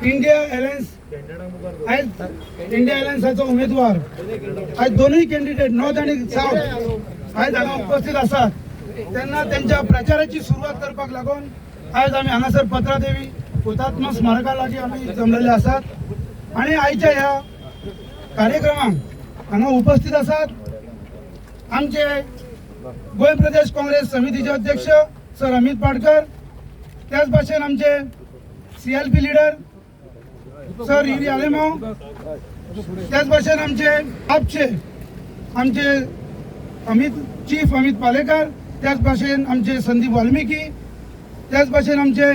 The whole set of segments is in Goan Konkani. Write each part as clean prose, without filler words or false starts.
इंडिया अलायन्स आयज इंडिया अलायन्साचो उमेदवार आयज दोनूय कॅन्डिडेट नॉर्थ आनी सावथ आयज हांगा उपस्थित आसात. तेन्ना तेंच्या प्रचाराची सुरवात करपाक लागून आयज आमी हांगासर पत्रादेवी हुतात्मा स्मारका लागीं आमी जमलेले आसात आनी आयच्या ह्या कार्यक्रमाक हांगा उपस्थित आसात आमचे गोंय प्रदेश काँग्रेस समितीचे अध्यक्ष सर अमित पाटकर, त्याच भाशेन आमचे CLP leader sir Yuri Alemao, त्याच भाशेन आमचे आपचे आमचे अमित चीफ अमित पालेकर, त्याच भाशेन आमचे संदीप वाल्मिकी, त्याच भाशेन आमचे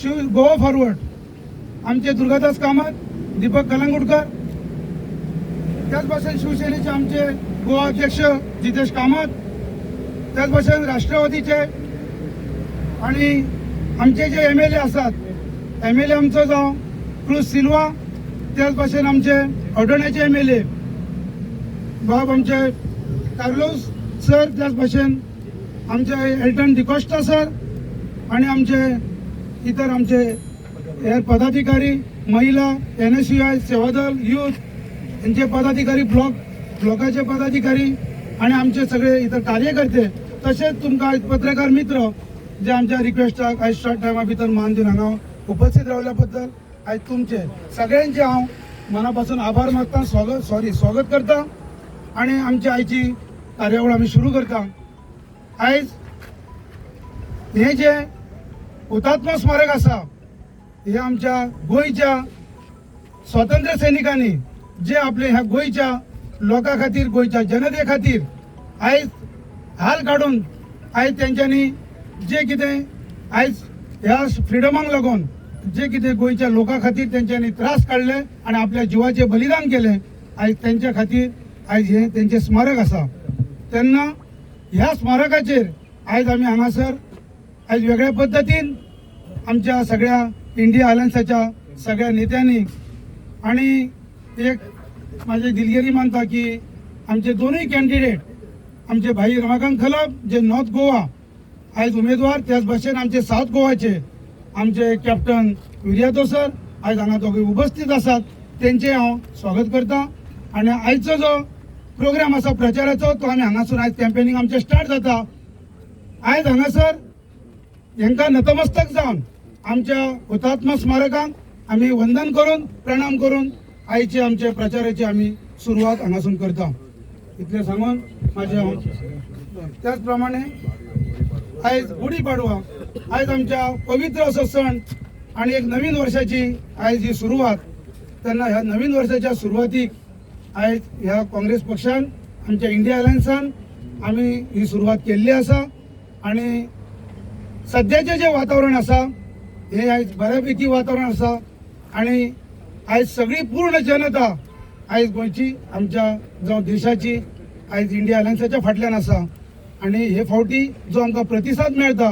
शिव गोवा फॉरवर्ड आमचे दुर्गादास कामत, दीपक कलंगुटकर, त्याच भाशेन शिवसेनेचे आमचे गोवा अध्यक्ष जितेश कामत, त्याच भाशेन राष्ट्रवादीचे आणि आमचे जे एमएलए आसात, एमएलए आमचो जावं क्रुज सिल्वा, त्याच भाशेन आमचे हळदोण्याचे एमएलए बाब आमचे कार्लोस सर, त्याच भाशेन आमचे एल्टन डिकॉस्टा सर आणि आमचे इतर आमचे हेर पदाधिकारी, महिला, एनएसयूआय, सेवादल, युथ यांचे पदाधिकारी, ब्लॉकाचे पदाधिकारी आणि आमचे सगळे इतर कार्यकर्ते, तशेंच तुमकां पत्रकार मित्र जे आमच्या रिक्वेस्टाक आयज शॉर्ट टायमा भितर मान दिवन हांगा उपस्थित रावल्या बद्दल आयज तुमचे सगळ्यांचे हांव मना पासून आभार मानता, स्वागत, सॉरी, स्वागत करता आणि आमची आयची कार्यावळ आमी सुरू करता. आयज हे जे हुतात्मा स्मारक आसा, हे आमच्या गोंयच्या स्वातंत्र्य सैनिकांनी जे आपले ह्या गोंयच्या लोकां खातीर, गोंयच्या जनते खातीर आयज हाल काडून आयज तेंच्यांनी जे कितें आयज ह्या फ्रिडमाक लागून जे कितें गोंयच्या लोकां खातीर तेंच्यांनी त्रास काडले आनी आपल्या जिवाचें बलिदान केलें, आयज तेंच्या खातीर आयज हें तेंचें स्मारक आसा. तेन्ना ह्या स्मारकाचेर आयज आमी हांगासर आयज वेगळ्या पद्दतीन आमच्या सगळ्या इंडिया अलायन्साच्या सगळ्या नेत्यांनी आणि एक माझी दिलगिरी मानता की आमचे दोनूय कॅन्डिडेट, आमचे भाई रमाकांत खलप जे नॉर्थ गोवा आयज उमेदवार, त्याच भाशेन आमचे साउथ गोवाचे आमचे कॅप्टन विरियातो सर आयज हांगा दोगूय उपस्थित आसात, तेंचे हांव स्वागत करता. आनी आयचो जो प्रोग्राम आसा प्रचाराचो, तो आमी हांगासून आयज कॅम्पेनिंग आमचें स्टार्ट जाता. आयज हांगासर हेंकां नतमस्तक जावन आमच्या हुतात्मा स्मारकांक आमी वंदन करून, प्रणाम करून आयचे आमचे प्रचाराची आमी सुरवात हांगासून करता, इतलें सांगून म्हाजें हांव. त्याच प्रमाणे आयज गुढी पाडवा, आयज आमच्या पवित्र असो सण आणि एक नवीन वर्षाची आयज ही सुरवात. तेन्ना ह्या नवीन वर्षाच्या सुरवातीक आयज ह्या काँग्रेस पक्षान, आमच्या इंडिया अलायन्सान आमी ही सुरवात केल्ली आसा. आणि सद्याचें जें वातावरण आसा, हें आयज बऱ्यापैकी वातावरण आसा आणि आयज सगळी पूर्ण जनता आयज गोंयची आमच्या जावं देशाची आयज इंडिया अलायन्साच्या फाटल्यान आसा. आणि हे फावटी जो आमकां प्रतिसाद मेळटा,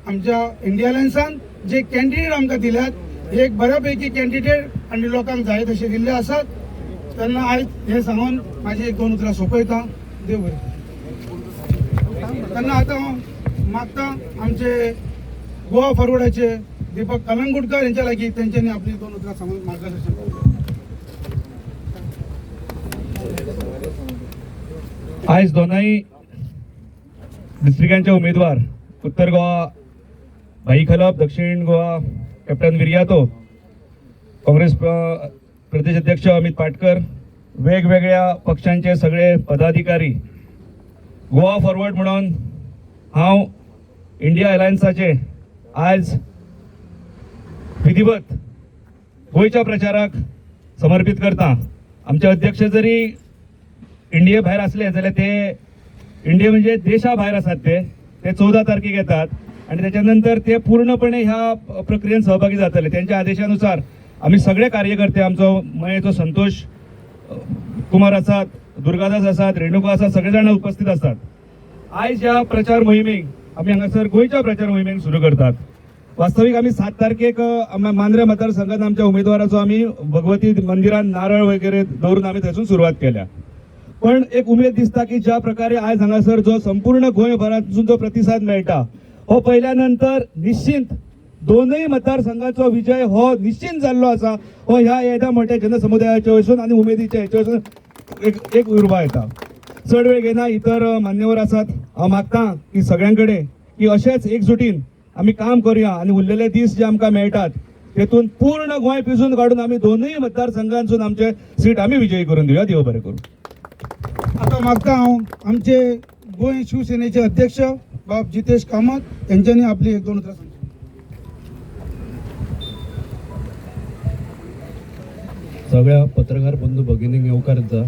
आमच्या इंडिया अलायन्सान जे कॅन्डिडेट आमकां दिल्यात, हे एक बऱ्यापैकी कॅन्डिडेट आनी लोकांक जाय तशे दिल्ले आसात. तेन्ना आयज हें सांगून म्हाजी एक दोन उतरां सोंपयता. देव बरें. तेन्ना आतां हांव मागता आमचे गोवा फॉरवर्डाचे दीपक कलंगुटकर यांच्या लागीं, तेंच्यांनी आपली दोन उतरां सांगून मार्गदर्शन करचें. आयज दोनाय डिस्ट्रिक्टांचे उमेदवार, उत्तर गोवा भाई खलप, दक्षिण गोवा कॅप्टन विरियातो, काँग्रेस प्रदेश अध्यक्ष अमित पाटकर, वेगवेगळ्या पक्षांचे सगळे पदाधिकारी, गोवा फॉरवर्ड म्हणून हांव इंडिया अलायन्साचे आयज विधिवत गोंयच्या प्रचाराक समर्पीत करता. आमचे अध्यक्ष जरी इंडिये भायर असले जाल्यार ते इंडिये म्हणजे देशा भायर आसात, ते ते 14 तारखेक येतात आणि त्याच्या नंतर ते पूर्णपणे ह्या प्रक्रियेत सहभागी जातले. त्यांच्या आदेशानुसार आम्ही सगळे कार्यकर्ते, आमचो मयेचो संतोष कुमार आसात, दुर्गादास आसात, रेणुका आसात, सगळे जाण उपस्थित आसात. आयज ह्या प्रचार मोहिमेक आमी हांगासर गोंयच्या प्रचार मोहिमेक सुरू करतात. वास्तवीक आमी 7 तारखेक मांद्रे मतदारसंघात आमच्या उमेदवाराचो आमी भगवती मंदिरान नारळ वगैरे दवरून आमी थंयसून सुरवात केल्या. पण एक उमेद दिसता की ज्या प्रकारे आयज हांगासर जो संपूर्ण गोंयभरांतसून जो प्रतिसाद मेळटा, हो पळयल्या नंतर निश्चित दोनूय मतदारसंघाचो विजय हो निश्चित जाल्लो आसा. हो ह्या येद्या मोठ्या जनसमुदायाच्या वयसून आनी उमेदीच्या हेच्या वयसून एक एक उर्बा येता. चड वेळ घेना, इतर मान्यवर आसात. हांव मागता की सगळ्यां कडेन की अशेंच एकजुटीन आमी काम करुया आनी उरलेले दीस जे आमकां मेळटात तेतून पूर्ण गोंय पिजून काडून आमी दोनूय मतदारसंघांसून आमचे सीट आमी विजयी करून दिवया. देव बरें करूं. आता मागता हांव आमचे गोंय शिवसेनेचे अध्यक्ष बाब जितेश कामत यांच्यानी आपली एक दोन उतरां सांगची. सगळ्या पत्रकार बंधू भगिनींक येवकार दिता.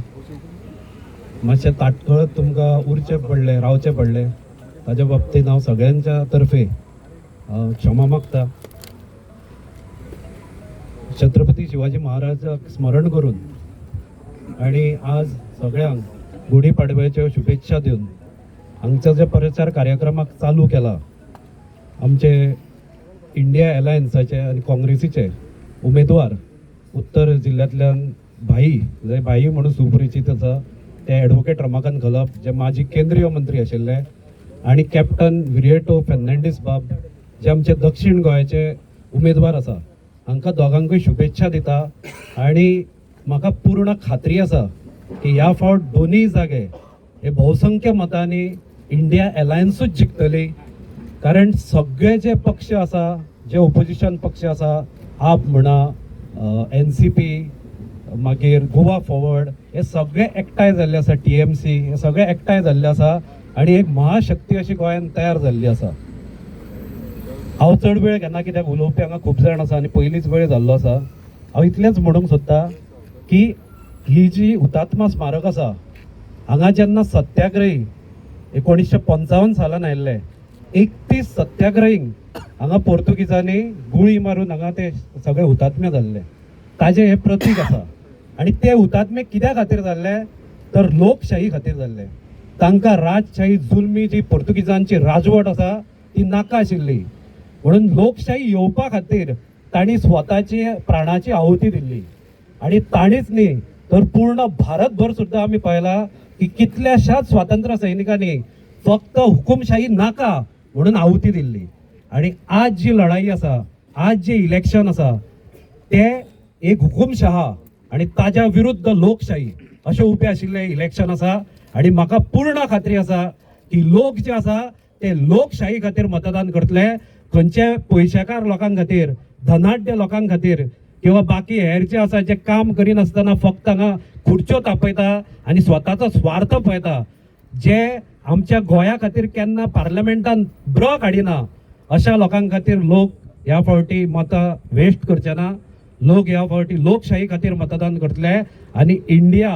मातशें ताटकळत तुमकां उरचें पडलें, रावचें पडलें, ताज्या बाबतीन हांव सगळ्यांच्या तर्फे क्षमा मागता. छत्रपती शिवाजी महाराजाक स्मरण करून आनी आज सगळ्यांक गुढी पाडव्याच्यो शुभेच्छा दिवन हांगचो जे प्रचार कार्यक्रमाक चालू केला, आमचे इंडिया अलायन्साचे आनी काँग्रेसीचे उमेदवार उत्तर जिल्ल्यांतल्यान भाई, जे भाई म्हणून सुपरिचीत आसा, ते एडवोकेट रमाकांत खलप जे माजी केंद्रीय मंत्री आशिल्ले आनी कॅप्टन विरिएटो फेर्नांडीस बाब जे आमचे दक्षिण गोंयाचे उमेदवार आसा, हांकां दोगांकूय शुभेच्छा दिता. आनी म्हाका पूर्ण खात्री आसा की ह्या फावट दोनूय जागे हे बहुसंख्य मतांनी इंडिया अलायन्सूच जिखतली. कारण सगळे जे पक्ष आसा, जे ओपोजिशन पक्ष आसा, आप म्हणा, एनसीपी, मागीर गोवा फॉरवर्ड, हे सगळे एकठांय जाल्ले आसा, टीएमसी, हे सगळे एकठांय जाल्ले आसा आनी एक महाशक्ती अशी गोंयांत तयार जाल्ली आसा. हांव चड वेळ घेना कित्याक उलोवपी हांगा खूब जाण आसा आनी पयलींच वेळ जाल्लो आसा. हांव इतलेंच म्हणूंक सोदता की ही जी हुतात्मा स्मारक आसा, हांगा जेन्ना सत्याग्रही 1955 सालान आयिल्ले, 31 सत्याग्रहींक हांगा पोर्तुगीजांनी गुळी मारून हांगा ते सगळे हुतात्मे जाल्ले, ताजें हें प्रतीक आसा. आनी ते हुतात्मे कित्या खातीर जाल्ले तर लोकशाही खातीर जाल्ले. तांकां राजशाही जुलमी जी पोर्तुगीजांची राजवट आसा ती नाका आशिल्ली, म्हणून लोकशाही येवपा खातीर तांणी स्वताची प्राणाची आहुती दिल्ली. आनी ताणीच न्ही तर पूर्ण भारतभर सुद्दां आमी पळयलां की कितल्याशाच स्वातंत्र्य सैनिकांनी फक्त हुकुमशाही नाका म्हणून आहुती दिल्ली. आनी आज जी लढाई आसा, आज जे इलेक्शन आसा, ते एक हुकुमशहा आनी ताज्या विरुद्ध लोकशाही अशें उबें आशिल्लें इलेक्शन आसा. आनी म्हाका पूर्ण खात्री आसा की लोक जे आसा ते लोकशाही खातीर मतदान करतले, खंयचे पयशेकार लोकां खातीर, धनाढ्य लोकां खातीर किंवा बाकी हेर जे आसा जे काम करिनासतना फक्त हांगा खुर्च्यो तापयता आनी स्वताचो स्वार्थ पळयता, जे आमच्या गोंया खातीर केन्ना पार्लमेंटान ब्र काडिना, अशा लोकां खातीर लोक ह्या फावटी मतां वेस्ट करचे ना. लोक ह्या फावटी लोकशाही खातीर मतदान करतले आनी इंडिया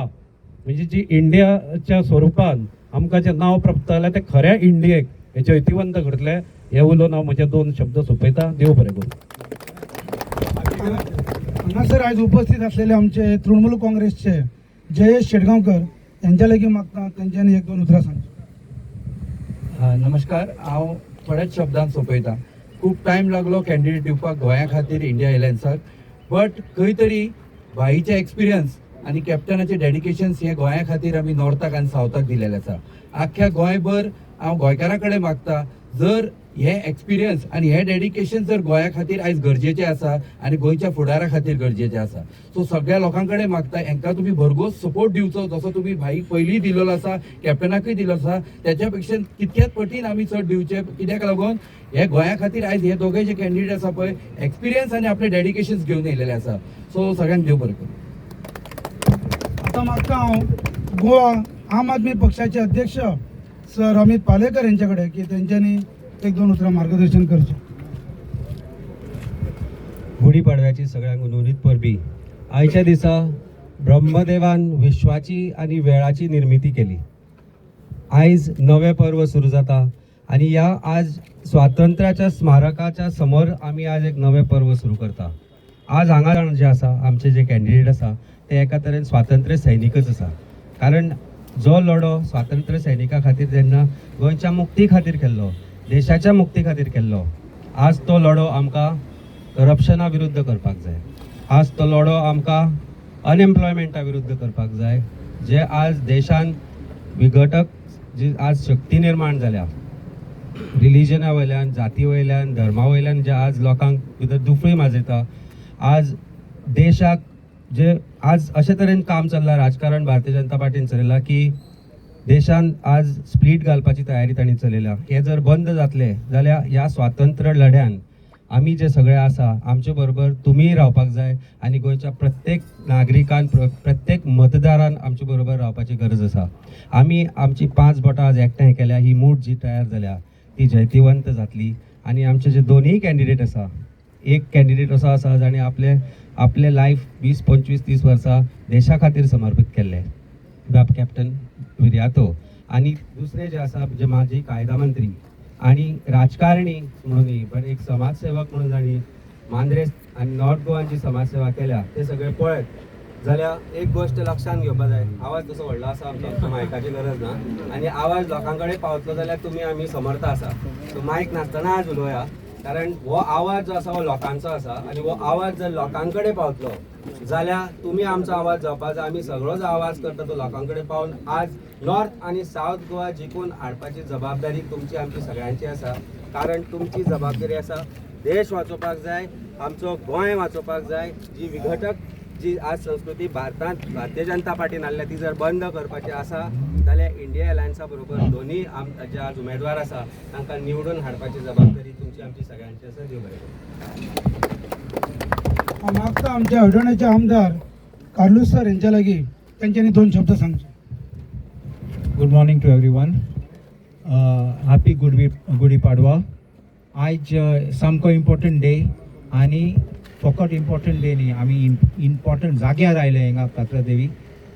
म्हणजे जी इंडियाच्या स्वरुपान आमकां जें नांव प्राप्त जालें तें खऱ्या इंडियेक हे जैतिवंत करतले. हे उलोवन हांव म्हजे दोन शब्द सोंपयता. देव बरें करूं. हांगासर आयज उपस्थित असलेले आमचे तृणमूल काँग्रेसचे जयेश शेटगांवकर यांच्या लागीं मागता तेंच्यांनी एक दोन उतरां सांगची. नमस्कार. हांव थोड्याच शब्दांत सोंपयता. खूब टायम लागलो कॅन्डिडेट दिवपाक गोंया खातीर इंडिया एलायन्साक, बट खंय तरी भाईचे एक्सपिरियन्स आनी कॅप्टनाचे डेडिकेशन्स हे गोंया खातीर आमी नॉर्थाक आनी सावथाक दिलेले आसा. आख्ख्या गोंयभर हांव गोंयकारां कडेन मागता, जर हे एक्सपिरियन्स आनी हे डेडिकेशन जर गोंया खातीर आयज गरजेचें आसा आनी गोंयच्या फुडारा खातीर गरजेचें आसा, सो सगळ्या लोकां कडेन मागता, हांकां तुमी भरघोस सपोर्ट दिवचो, जसो तुमी भाईक पयलीं दिलेलो आसा, कॅप्टनाकूय दिलो आसा, त्याच्या पेक्षा कितक्याच पटीन आमी चड दिवचे. कित्याक लागून हे गोंया खातीर आयज हे दोगे जे कॅन्डिडेट आसा पळय, एक्सपिरियन्स आनी आपले डेडिकेशन्स घेवन येयलेले आसा. सो सगळ्यांक देव बरें करूं. आता मागता हांव गोवा आम आदमी पक्षाचे अध्यक्ष सर अमित पालेकर यांच्याकडे की तेंच्यांनी एक दोन उतरां मार्गदर्शन करचें. गुढीपाडव्याची सगळ्यांक उनवनीत परबी. आयच्या दिसा ब्रह्मदेवान विश्वाची आनी वेळाची निर्मिती केली. आयज नवें पर्व सुरू जाता आनी ह्या आज स्वातंत्र्याच्या स्मारकाच्या समोर आमी आज एक नवें पर्व सुरू करता. आज हांगा जाण जे आसा, आमचे जे कॅन्डिडेट आसा ते एका तरेन स्वातंत्र्य सैनिकच आसा, कारण जो लढो स्वातंत्र्य सैनिका खातीर जेन्ना गोंयच्या मुक्ती खातीर केल्लो, देशाच्या मुक्ती खातीर केल्लो, आज तो लढो आमकां करप्शना विरुद्ध करपाक जाय. आज तो लढो आमकां अनएम्प्लॉयमेंटा विरुद्ध करपाक जाय. जे आज देशान विघटक जी आज शक्ती निर्माण जाल्या, रिलिजना वयल्यान, जाती वयल्यान, धर्मा वयल्यान जे आज लोकांक भितर दुफळी माजयता, आज देशाक जे आज अशे तरेन काम चल्लां, राजकारण भारतीय जनता पार्टीन चलयलां की देशान आज स्प्लीट घालपाची तयारी तांणी चलयल्या. हें जर बंद जातलें जाल्यार ह्या स्वातंत्र्य लढ्यान आमी जे सगळे आसा आमचे बरोबर तुमीय रावपाक जाय आनी गोंयच्या प्रत्येक नागरिकान, प्रत्येक मतदारान आमचे बरोबर रावपाची गरज आसा. आमी आमची 5 बोटां आज एकठांय केल्या, ही मूठ जी तयार जाल्या ती जैतिवंत जातली. आनी आमचे जे दोनूय कॅन्डिडेट आसा, एक कॅन्डिडेट असो आसा जाणें आपले आपले लायफ 20, 25, 30 वर्सां देशा खातीर समर्पीत केल्ले, बाब कॅप्टन विर्यातो, आनी दुसरे जे आसा जे माजी कायदा मंत्री आनी राजकारणी म्हणून न्ही पण एक समाजसेवक म्हणून जाणी मांद्रे आनी नॉर्थ गोवान जी समाजसेवा केल्या ते सगळे पळयत जाल्यार एक गोश्ट लक्षांत घेवपा जाय. आवाज तसो व्हडलो आसा आमचो, मायकाची गरज ना आनी आवाज लोकां कडेन पावतलो जाल्यार तुमी आमी समर्थ आसा. सो मायक नासतना आज उलोवया, कारण हो आवाज जो आसा हो लोकांचो आसा आनी हो आवाज जर लोकां कडेन पावतलो जाल्यार तुमी आमचो आवाज जावपा जाय. आमी सगळो जो आवाज करता तो लोकां कडेन पावून आज नॉर्थ आनी सावथ गोवा जिखून हाडपाची जबाबदारी तुमची आमची सगळ्यांची आसा. कारण तुमची जबाबदारी आसा, देश वाचोवपाक जाय, आमचो गोंय वाचोवपाक जाय. जी विघटक जी आज संस्कृती भारतांत भारतीय जनता पार्टीन हाडल्या ती जर बंद करपाची आसा जाल्यार इंडिया अलायन्सा बरोबर दोनूय जे आज उमेदवार आसा तांकां निवडून हाडपाची जबाबदारी तुमची आमची सगळ्यांची आसा. देव बरें करूं. हांव मागता आमच्या हळदोण्याचे आमदार कार्लूस सर हेंच्या लागीं तेंच्यांनी 2 शब्द सांगचे. Good morning to everyone. Happy Gudi Padwa. आयज सामको इम्पॉर्टंट डे आनी फकत इम्पॉर्टंट डे न्ही, आमी इम्पॉर्टंट जाग्यार आयले हिंगा कात्रादेवी,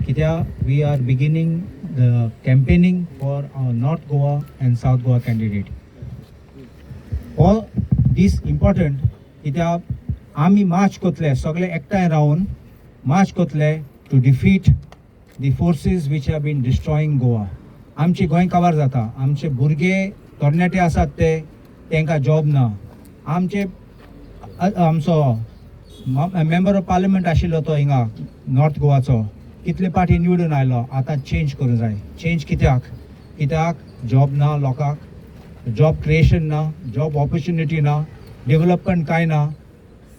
कित्याक we are beginning the campaigning for North Goa and South Goa candidate. हो दीस इम्पॉर्टंट कित्याक आमी मार्च करतले, सगळे एकठांय रावन मार्च करतले to defeat the forces which have been destroying Goa. आमचे गोंय काबार जाता, आमचे भुरगे तरणाटे आसात ते तांकां जॉब ना. आमचे आमचो मेंबर ऑफ पार्लमेंट आशिल्लो तो हिंगा नॉर्थ गोवाचो कितले पाटी निवडून आयलो, आतां चेंज करूंक जाय. चेंज कित्याक? कित्याक जॉब ना लोकांक, जॉब क्रिएशन ना, जॉब ऑपॉर्च्युनिटी ना, डेवलपमेंट कांय ना.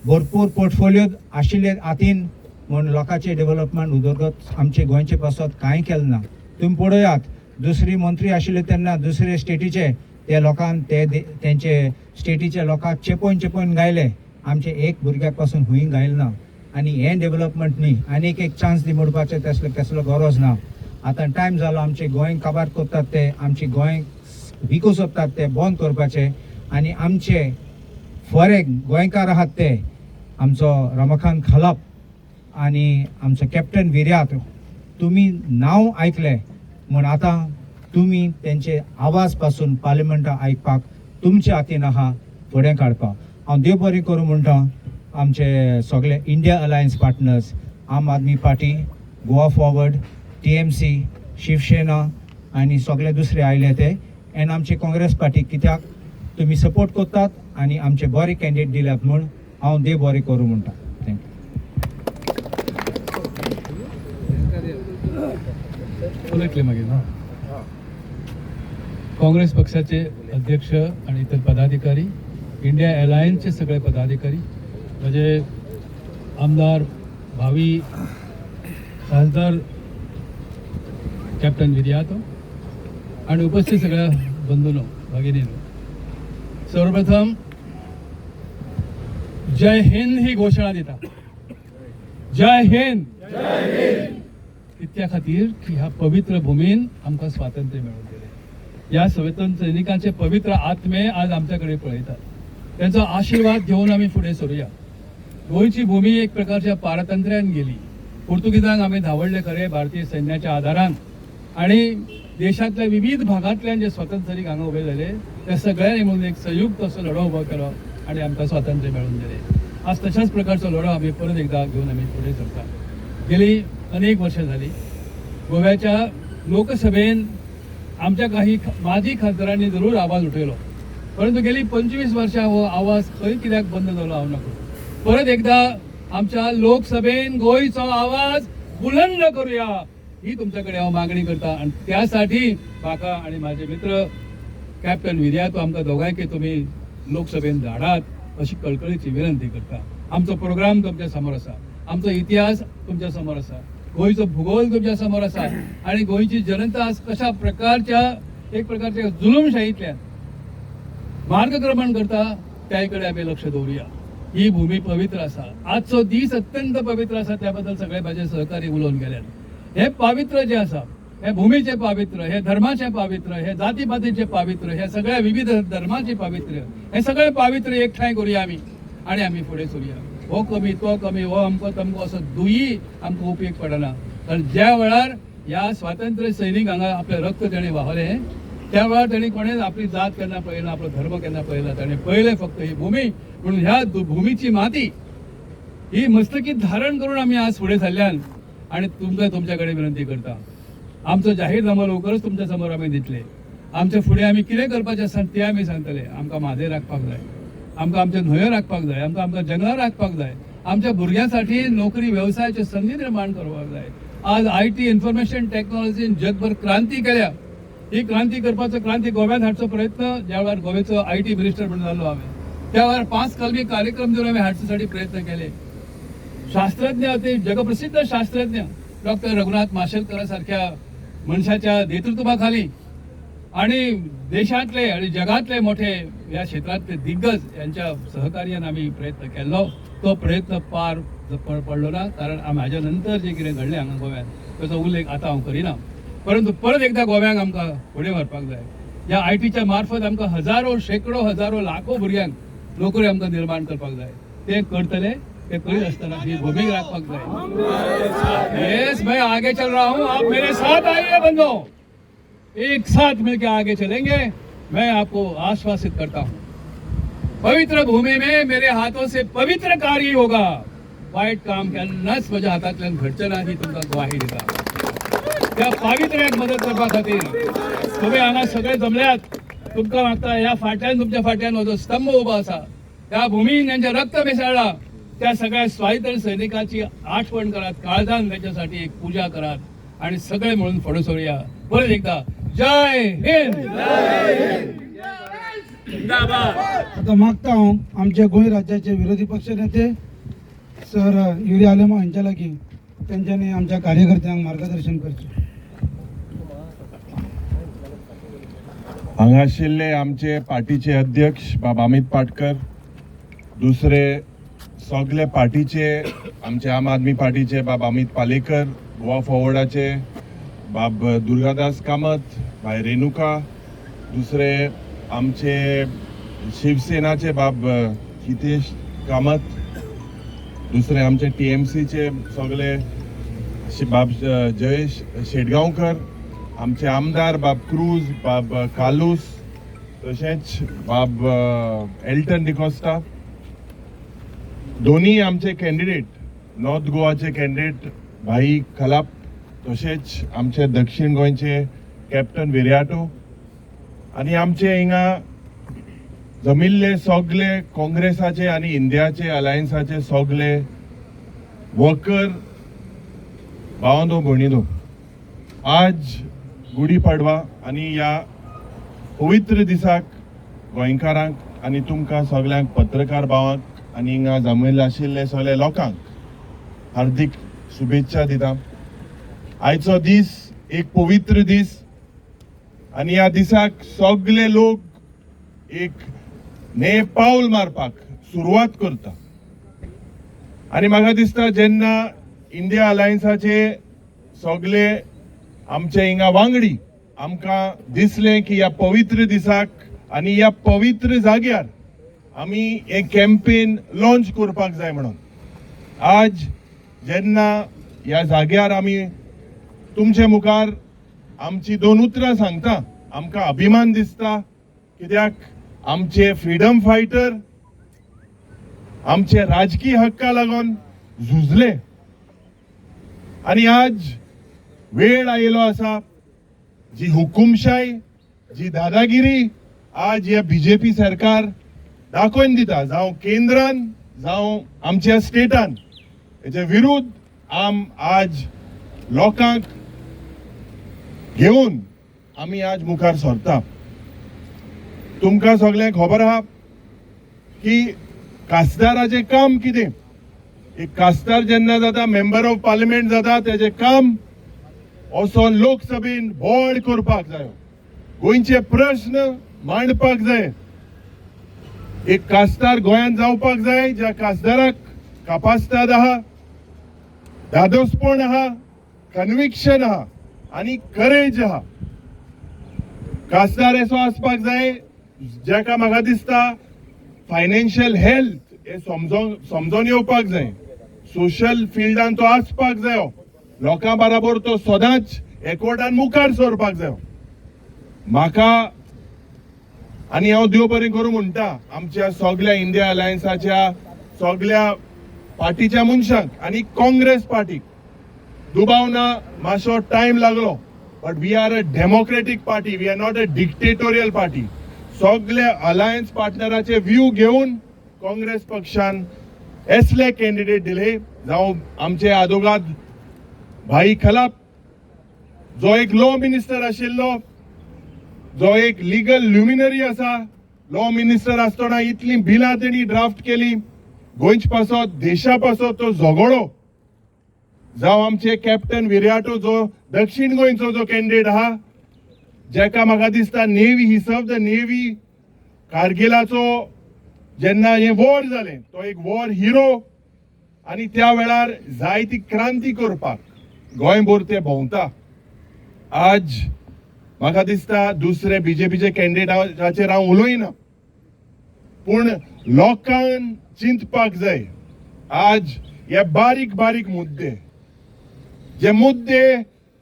भरपूर पोर्टफोलियो आशिल्ले हातीन म्हूण लोकांचे डेवलपमेंट उदरगत आमचे गोंयचे पासत कांय केलें ना. तुमी पळयात, दुसरी मंत्री आशिल्ले तेन्ना दुसरे स्टेटीचे ते लोकांक ते तेंचे स्टेटीचे लोकांक चेपोवन चेपोवन गायले, आमचे एक भुरग्याक पासून हुंय गायले ना. आनी हें डेवलपमेंट न्ही, आनीक एक चान्स दी म्हणपाचें तसलो कसलो गरज ना. आतां टायम जालो आमचे गोंय काबार करतात ते, आमचे गोंय विकूं सोदतात ते बंद करपाचें. आनी आमचे फरे गोंयकार आहात ते आमचो रमाकांत खलप आनी आमचो कॅप्टन विर्यात, तुमी नांव आयकलें म्हूण आतां तुमी तेंचे आवाज पासून पार्लमेंटाक आयकपाक तुमच्या हातीन आहा फुडें काडपाक. हांव देव बरें करूं म्हणटा आमचे सगळे India alliance partners, Aam Aadmi party, Goa forward, TMC, Shiv Sena आनी सगळे दुसरे आयले ते, आनी आमचे काँग्रेस पार्टी, कित्याक तुमी सपोर्ट करतात आनी आमचे बरे कॅन्डिडेट दिल्यात म्हूण हांव देव बरें करूं म्हणटा. Thank you. उलयतले मागीर ना. काँग्रेस पक्षाचे अध्यक्ष आणि इतर पदाधिकारी, इंडिया अलायन्सचे सगळे पदाधिकारी, म्हणजे आमदार भावी खासदार कॅप्टन विर्यातो आणि उपस्थित सगळ्या बंधूंनो, भगिनींनो, सर्वप्रथम जय हिंद ही घोषणा दिता. जय हिंद. इतक्या खातीर की ह्या पवित्र भूमीन आमकां स्वातंत्र्य मेळोवन दिलें. ह्या स्वातंत्र्य सैनिकांचे पवित्र आत्मे आज आमच्याकडे पळयतात, त्यांचो आशीर्वाद घेवन आमी फुडें सरुया. गोंयची भूमी एक प्रकारच्या पारतंत्र्यान गेली. पोर्तुगीजांक आमी धांवडले खरे भारतीय सैन्याच्या आदारान, आणि देशांतल्या विविध भागांतल्यान जे स्वतंत्र सैनिक हांगा उबे जाले त्या सगळ्यांनी म्हणून एक संयुक्त असो लढो उबो केलो आणि आमकां स्वातंत्र्य मेळोवन दिलें. आज तशाच प्रकारचो लढो आमी परत एकदा घेवन आमी फुडें सरता. गेली अनेक वर्षां झाली गोव्याच्या लोकसभेन आमच्या काही माजी खासदारांनी जरूर आवाज उठयलो, परंतु गेली 25 वर्षां हो आवाज खंय कित्याक बंद जालो हांव नकळो. परत एकदा आमच्या लोकसभेन गोंयचो आवाज बुलंद करूया ही तुमच्याकडे हांव मागणी करता. आणि त्यासाठी म्हाका आणि माझे मित्र कॅप्टन विर्यातो आमकां दोगांयकय तुमी लोकसभेन धाडात अशी कळकळीची विनंती करता. आमचो प्रोग्राम तुमच्या समोर आसा, आमचो इतिहास तुमच्या समोर आसा, गोंयचो भुगोल तुमच्या समोर आसा आणि गोंयची जनता आज कशा प्रकारच्या एक प्रकारच्या जुलूमशाहीतल्यान मार्गक्रमण करता त्याकडे कडेन आमी लक्ष दवरुया. ही भूमी पवित्र आसा, आजचो दीस अत्यंत पवित्र आसा, त्या बद्दल सगळे म्हाजे सहकारी उलोवन गेल्यात. हे पावित्र्य जे आसा, हे भूमीचे पावित्र्य, हे धर्माचे पावित्र्य, हे जातीपातीचे पावित्र्य, हे सगळ्या विविध धर्माचे पावित्र्य, हे सगळे पावित्र्य एकठांय करुया आमी आणि आमी फुडें सरुया. हो कमी तो कमी, हो अमको तमको असो दुयी आमकां उपयोग पडना. कारण ज्या वेळार ह्या स्वातंत्र्य सैनीक हांगा आपलें रक्त तेणी व्हांवलें त्या वेळार तेणी कोणेच आपली जात केन्ना पळयना, आपलो धर्म केन्ना पळयला, ताणें पळयलें फक्त ही भूमी. म्हणून ह्या भूमीची माती ही मस्तकी धारण करून आमी आज फुडें सरल्यान आणि तुमकां तुमच्या कडेन विनंती करता, आमचो जाहीरनामो लवकरच तुमच्या समोर आमी दितले. आमच्या फुडें आमी कितें करपाचें आसा तें आमी सांगतले. आमकां म्हादय राखपाक जाय, आमकां आमच्यो न्हंयो राखपाक जाय, आमकां आमकां जंगलां राखपाक जाय, आमच्या भुरग्यां साठी नोकरी वेवसायाच्यो संदी निर्माण करपाक जाय. आज IT information टेक्नॉलॉजीन जगभर क्रांती केल्या. ही क्रांती करपाचो, क्रांती गोव्यात हाडचो प्रयत्न ज्या वेळार गोव्याचो IT minister म्हणून जालो हांवें त्या वेळार 5 कलमी कार्यक्रम दिवन हांवें हाडचे प्रयत्न केले. शास्त्रज्ञ, ते जगप्रसिद्ध शास्त्रज्ञ डॉक्टर रघुनाथ माशेलकर सारख्या मनशाच्या नेतृत्वाखाली आणि देशांतले आणि जगातले मोठे या क्षेत्रातले दिग्गज यांच्या सहकार्यान आम्ही प्रयत्न केलो. तो प्रयत्न पार पडलो ना, कारण म्हाज्या नंतर जे कितें घडलें हांगा गोव्यात ताचो उल्लेख आतां हांव करिना. परंतु परत एकदा गोव्याक आमकां फुडें व्हरपाक जाय. ह्या आयटीच्या मार्फत आमकां हजारो, शेकडो, हजारो, लाखो भुरग्यांक नोकरी आमकां निर्माण करपाक जाय. ते करतले, ते करीत आसतना ही भूमिका राखपाक जाय. येस, मैं आगे चल रहा हूं, आप मेरे साथ आइए बंधो, एक साथ मिलकर आगे चलेंगे. मैं आपको आश्वासित करता हूं, पवित्र भूमि में मेरे हाथों से पवित्र कार्य होगा. वाईट काम केन्नाच म्हज्या हातांतल्यान घडचें ना ही तुमकां ग्वाही दिता. त्या पावित्र्याक मदत करपा खातीर तुमी हांगा सगळे जमल्यात. तुमकां मागता, ह्या फाटल्यान, तुमच्या फाटल्यान हो जो स्तंभ उबो आसा, त्या भूमीन ज्यांचे रक्त मिसळला त्या सगळ्या स्वातंत्र्य सैनिकाची आठवण करात, काळजान त्यांच्यासाठी एक पूजा करात आणि सगळे म्हणून फुडें सरुया. परत एकदा जय हिंद. आता मागता हांव आमचे गोंय राज्याचे विरोधी पक्ष नेते सर युरी आलेमाव हांच्या लागीं तेंच्यांनी आमच्या कार्यकर्त्यांक मार्गदर्शन करचें. हांगा आशिल्ले आमचे पार्टीचे अध्यक्ष बाब अमित पाटकर, दुसरे सगळे पार्टीचे आमचे आम आदमी पार्टीचे बाब अमित पालेकर, गोवा फॉरवर्डाचे बाब दुर्गादास कामत, भाई रेणुका, दुसरे आमचे शिवसेनाचे बाब हितेश कामत, दुसरे आमचे TMCचे सगळे बाब जयेश शेटगांवकर, आमचे आमदार बाब क्रूज, बाब कालूस, तशेंच बाब एल्टन डिकॉस्टा, दोन्ही आमचे कॅन्डिडेट नॉर्थ गोवाचे कॅन्डिडेट भाई खलाप, तशेंच आमचे दक्षिण गोंयचे कॅप्टन विर्याटो आनी आमचे हिंगा जमिल्ले सगळे काँग्रेसाचे आनी इंडियाचे अलायन्साचे सगळे वर्कर भावांदो भयणींनो, आज गुडी पाडवा आनी ह्या पवित्र दिसाक गोंयकारांक आनी तुमकां सगळ्यांक पत्रकार भावांक आनी हिंगा जमिल्ले आशिल्ले सगळे लोकांक हार्दीक शुभेच्छा दिता. आयचो दीस एक पवित्र दीस आनी ह्या दिसाक सगळे लोक एक ने पावल मारपाक सुरवात करता. आनी म्हाका दिसता जेन्ना इंडिया अलायन्साचे सगळे आमचे हिंगा वांगडी आमकां दिसलें की ह्या पवित्र दिसाक आनी ह्या पवित्र जाग्यार आमी एक कॅम्पेन लॉन्च करपाक जाय म्हणून आज जेन्ना ह्या जाग्यार आमी तुमचे मुखार आमची दोन उतरां सांगता, आमकां अभिमान दिसता कित्याक आमचे फ्रिडम फायटर आमचे राजकीय हक्का लागून झुजले आनी आज वेळ आयिल्लो आसा जी हुकुमशाय, जी दादागिरी आज ह्या बीजेपी सरकार दाखोवन दिता, जावं केंद्रान जावं आमच्या स्टेटान, हेच्या विरुद्ध आम आज लोकांक घेवन आमी आज मुखार सरता. तुमकां सगळ्यांक खबर आहा की खासदाराचें काम कितें. एक खासदार जेन्ना जाता, मेंबर ऑफ पार्लिमेंट जाता, तेजें काम वचोन लोकसभेन बोवाळ करपाक जायो, गोंयचे प्रश्न मांडपाक जाय. एक खासदार गोंयांत जावपाक जाय ज्या खासदाराक कापास्ताद आहा, धादोसपण आहा, कन्विक्शन आहा आनी करेज आहा. खासदार असो आसपाक जाय जाका म्हाका दिसता फायनान्शियल हेल्थ हे समजोन येवपाक जाय. सोशल फिल्डान तो आसपाक जायो, लोकां बराबर तो सदांच एकवटान मुखार सरपाक जायो. म्हाका आनी हांव देव बरें करूं म्हणटा आमच्या सगल्या इंडिया अलायन्साच्या सगल्या पार्टीच्या मनशांक आनी काँग्रेस पार्टीक. दुबाव ना, मातसो टायम लागलो, but we are a democratic party, we are not a dictatorial party. सगळे अलायन्स पार्टनराचे व्यू घेवन काँग्रेस पक्षान असले कॅन्डिडेट दिले. जावं आमचे आदोगाद भाई खलाप जो एक लॉ मिनिस्टर आशिल्लो, जो एक लिगल ल्युमिनरी आसा, लॉ मिनिस्टर आसतना इतली बिलां तेणी ड्राफ्ट केली गोंयचे पासत, देशा पासत तो झगडो. जावं आमचे कॅप्टन विर्याटो जो दक्षिण गोंयचो जो कॅन्डिडेट आहा, जेका म्हाका दिसता navy, he serve the navy. कारगिलाचो जेन्ना हें वॉर जालें तो एक वॉर हिरो आनी त्या वेळार जायती क्रांती करपाक गोंयभर ते भोंवता. आज म्हाका दिसता दुसरे बीजेपीचे कॅन्डिडेटाचेर हांव उलयना, पूण लोकांक चिंतपाक जाय. आज हे बारीक बारीक मुद्दे, जे मुद्दे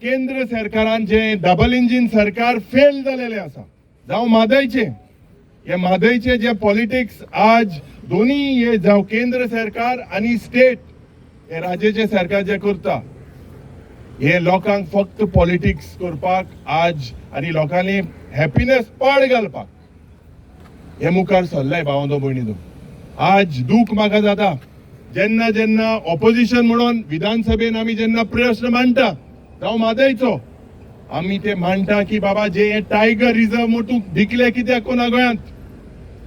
केंद्र सरकारान, जे डबल इंजीन सरकार फेल जालेले आसा, जावं म्हादयचे, हे म्हादयचे जे पॉलिटिक्स आज दोनी हे जावं केंद्र सरकार आनी स्टेट हे राज्याचे सरकार जे करता, हे लोकांक फक्त पॉलिटिक्स करपाक आज आनी लोकांनी हॅपिनेस पाड घालपाक हे मुखार सरलाय. भावंदो भयणीनो, आज दूख म्हाका जाता जेन्ना जेन्ना ऑपोजिशन म्हणून विधानसभेन आमी जेन्ना प्रश्न मांडटा, जावं म्हादयचो, आमी ते मांडटा की बाबा जे हे टायगर रिजर्व म्हूण तूं डिक्लेर कित्याक कोना गोंयांत,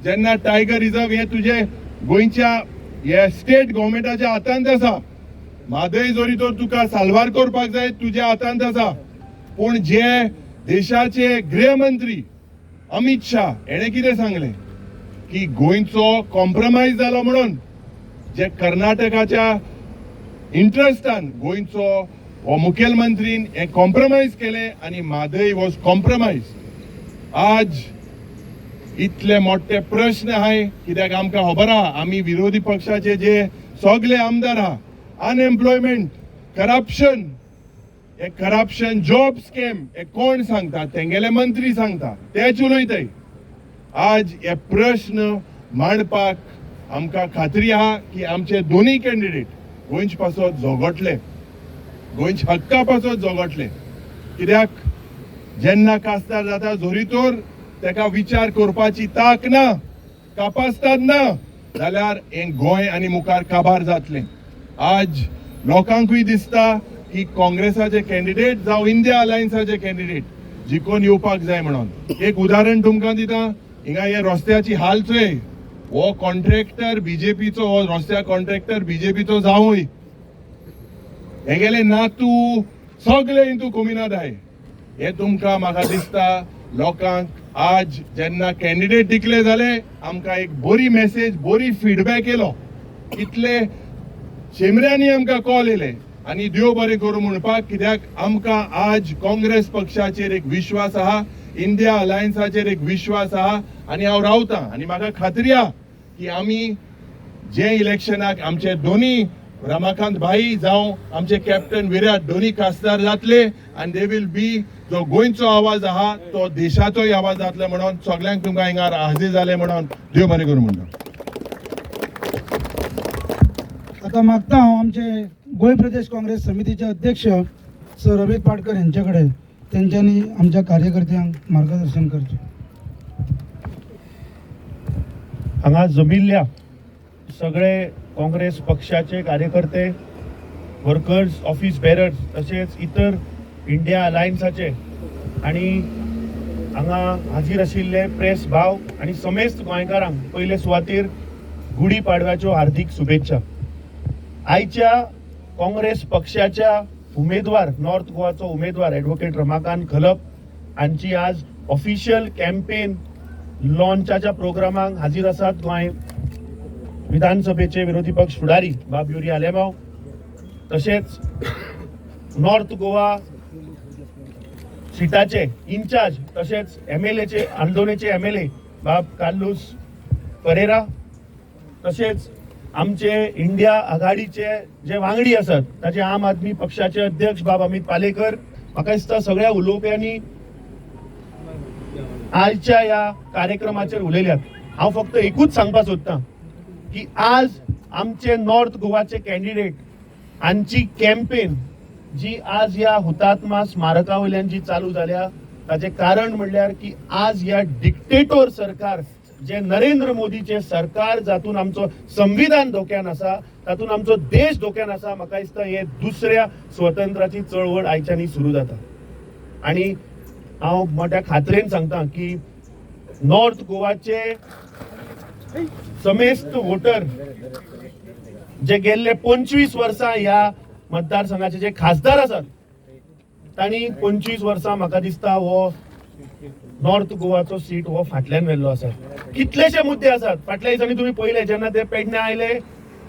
जेन्ना टायगर रिजर्व हे तुजे गोंयच्या हे स्टेट गव्हर्मेंटाच्या हातांत आसा. म्हादय जरी तर तुका साल्वार करपाक जाय तुज्या हातांत आसा, पूण जे देशाचे गृहमंत्री अमित शाह हेणें कितें सांगलें की गोंयचो कॉम्प्रोमायज जालो म्हणून जे कर्नाटकाच्या इंट्रस्टान गोंयचो हो मुखेलमंत्रीन हें कॉम्प्रोमायज केलें आनी म्हादय वॉज कॉम्प्रोमायज. आज इतले मोठे प्रश्न आहाय कित्याक आमकां खबर आहा आमी विरोधी पक्षाचे जे सगळे आमदार आहा, अनएम्प्लॉयमेंट, करप्शन, हे करप्शन जॉब स्कॅम हे कोण सांगता? तेंगेले मंत्री सांगता, तेच उलयताय. आज हे प्रश्न मांडपाक आमकां खात्री आहा की आमचे दोनूय कॅन्डिडेट गोंयचे पासत झगडले, गोंयच्या हक्का पासत झगडले. कित्याक जेन्ना खासदार जाता जरी तर तेका विचार करपाची ताक ना, कापास्ताद ना जाल्यार हें गोंय आनी मुखार काबार जातलें. आज लोकांकूय दिसता की काँग्रेसाचे कॅन्डिडेट जावं इंडिया अलायन्साचे कॅन्डिडेट जिखून येवपाक जाय म्हणून. एक उदाहरण तुमकां दिता, हिंगा हे रस्त्याची हाल चोय, हो कॉन्ट्रॅक्टर बीजेपीचो, हो रस्त्या कॉन्ट्रॅक्टर बीजेपीचो जावूय, हेगेले नातू सगळे हितू कोमिनाद आहाय. हे तुमकां म्हाका दिसता लोकांक आज जेन्ना कॅन्डिडेट डिक्लेर जाले आमकां एक बरी मॅसेज, बरी फिडबॅक येयलो. इतले शेमऱ्यांनी आमकां कॉल येयले आनी देव बरें करूं म्हणपाक, कित्याक आमकां आज काँग्रेस पक्षाचेर एक विश्वास आहा, इंडिया अलायन्साचेर एक विश्वास आहा आनी हांव रावतां आनी म्हाका खात्री आहा की आमी जे इलेक्शनाक आमचे दोनी रमाकांत भाई जावं आमचे कॅप्टन विराट दोनी खासदार जातले आनी they will be जो गोंयचो आवाज आहा तो देशाचोय आवाज जातलो म्हणून सगल्यांक तुमकां हिंगा हाजीर जाले म्हणून देव बरें करूं म्हणटा. आतां मागता हांव आमचे गोंय प्रदेश काँग्रेस समितीचे अध्यक्ष सर अमित पाटकर यांचे कडेन तेंच्यांनी आमच्या कार्यकर्त्यांक मार्गदर्शन करचें. हांगा जमिल्ल्या सगळे काँग्रेस पक्षाचे कार्यकर्ते, वर्कर्स, ऑफिस बेरर्स, तशेंच इतर इंडिया अलायन्साचे आनी हांगा हाजीर आशिल्ले प्रेस भाव आनी समेस्त गोंयकारांक पयले सुवातेर गुढी पाडव्याच्यो हार्दीक शुभेच्छा. आयच्या काँग्रेस पक्षाच्या उमेदवार, नॉर्थ गोवाचो उमेदवार एडवोकेट रमाकांत खलप हांची आज ऑफिशियल कॅम्पेन लॉन्चाच्या प्रोग्रामाक हाजीर आसात गोंय विधानसभेचे विरोधी पक्ष फुडारी बाब युरी आलेमाव, तशेंच नॉर्थ गोवा सिटाचे इन्चार्ज तशेंच एमएलएचे अंदोनेचे एमएलए बाब कार्लूस परेरा, तशेंच आमचे इंडिया आघाडीचे जे वांगडी आसात ताचे आम आदमी पक्षाचे अध्यक्ष बाब अमित पालेकर. म्हाका दिसता सगळ्या उलोवप्यांनी आजच्या ह्या कार्यक्रमाचेर उलयल्यात. हांव फक्त एकूच सांगपाक सोदतां की आज आमचे नॉर्थ गोवाचे कॅन्डिडेट हांची कॅम्पेन जी आज ह्या हुतात्मा स्मारका वयल्यान जी चालू जाल्या ताचें कारण म्हणल्यार की आज ह्या डिक्टेटोर सरकार जे नरेंद्र मोदीचे सरकार जातून आमचो संविधान धोक्यान आसा, तातूंत आमचो देश धोक्यान आसा. म्हाका दिसता हे दुसऱ्या स्वतंत्राची चळवळ आयच्यानी सुरू जाता आनी हांव मोठ्या खात्रेन सांगता की नॉर्थ गोवाचे समेस्त वोटर जे गेल्ले 25 वर्सां ह्या मतदारसंघाचे जे खासदार आसात तांणी 25 वर्सां म्हाका दिसता हो नॉर्थ गोवाचो सीट हो फाटल्यान व्हेल्लो आसा. कितलेशे मुद्दे आसात. फाटल्या दिसांनी तुमी पळयले जेन्ना ते पेडणे आयले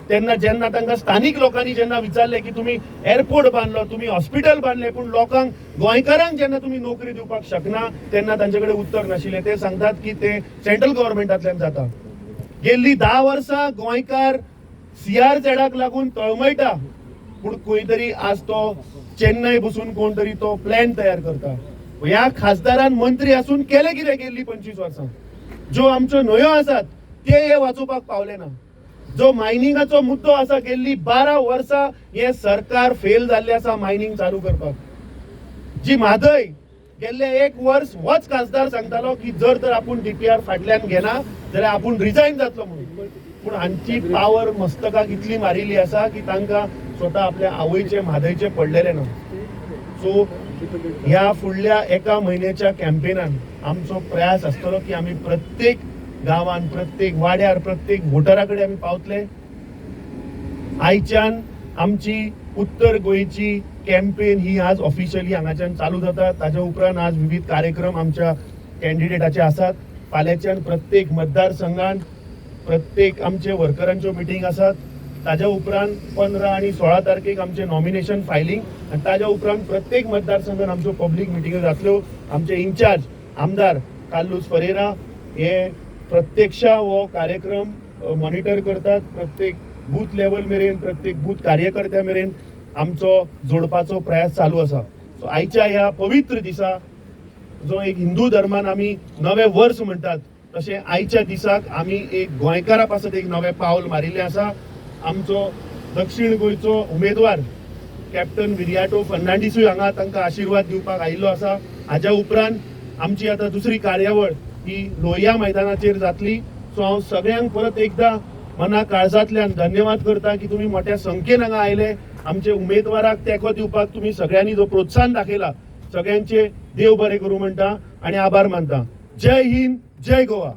तेन्ना जेन्ना तांकां स्थानीक लोकांनी जेन्ना विचारलें की तुमी एअरपोर्ट बांदलो, तुमी हॉस्पिटल बांदलें, पूण लोकांक गोंयकारांक जेन्ना तुमी नोकरी दिवपाक शकना तेन्ना तांचे कडेन उत्तर नाशिल्लें. ते सांगतात की ते सेंट्रल गव्हर्मेंटांतल्यान जाता. गेल्ली 10 वर्सां गोंयकार सीआरझेडाक लागून तळमळटा, पूण खंय तरी आज तो चेन्नय बसून कोण तरी तो प्लॅन तयार करता. ह्या खासदारान मंत्री आसून केलें कितें गेल्ली 25 वर्सां? ज्यो आमच्यो न्हंयो आसात ते हे वाचोवपाक पावले ना. जो मायनिंगाचो मुद्दो आसा गेल्ली 12 वर्सां हे सरकार फेल जाल्लें आसा मायनिंग चालू करपाक. जी म्हादय गेल्ले 1 वर्स होच खासदार सांगतालो की जर तर आपूण डीपीआर फाटल्यान घेना जाल्यार आपूण रिजायन जातलो म्हणून, पूण हांची पावर मस्तकाक इतली मारिल्ली आसा की तांकां स्वता आपल्या आवयचे म्हादयचे पडलेले ना. सो ह्या फुडल्या 1 म्हयन्याच्या कॅम्पेनान आमचो प्रयास आसतलो की आमी प्रत्येक गांवान, प्रत्येक वाड्यार, प्रत्येक वोटरा कडेन आमी पावतले. आयच्यान आमची उत्तर गोंयची कॅम्पेन ही आज ऑफिशियली हांगाच्यान चालू जाता. ताच्या उपरांत आज विविध कार्यक्रम आमच्या कॅन्डिडेटाचे आसात. फाल्यांच्यान प्रत्येक मतदारसंघान प्रत्येक आमचे वर्करांच्यो मिटींग आसात. ताज्या उपरांत 15 आनी 16 तारखेक आमचे नॉमिनेशन फायलिंग आनी ताज्या उपरांत प्रत्येक मतदारसंघान आमच्यो पब्लीक मिटिंग्यो जातल्यो. आमचे इन्चार्ज आमदार कार्लूस फरेरा हे प्रत्यक्ष हो कार्यक्रम मॉनिटर करतात. प्रत्येक बूथ लेवल मेरेन, प्रत्येक बूथ कार्यकर्त्या मेरेन आमचो जोडपाचो प्रयास चालू आसा. सो आयच्या ह्या पवित्र दिसा जो एक हिंदू धर्मान आमी नवें वर्स म्हणटात तशें आयच्या दिसाक आमी एक गोंयकारा पासत एक नवें पावल मारिल्लें आसा. आमचो दक्षिण गोंयचो उमेदवार कॅप्टन विरियाटो फर्नांडीसूय हांगा तांकां आशिर्वाद दिवपाक आयिल्लो आसा. हाज्या उपरांत आमची आतां दुसरी कार्यावळ ही लोहिया मैदानाचेर जातली. सो हांव सगळ्यांक परत एकदां मना काळजांतल्यान धन्यवाद करता की तुमी मोठ्या संख्येन हांगा आयले. आमचे उमेदवाराक तेंको दिवपाक तुमी सगळ्यांनी जो प्रोत्साहन दाखयला सगळ्यांचे देव बरें करूं म्हणटा आनी आभार मानता. जय हिंद, जय गोवा.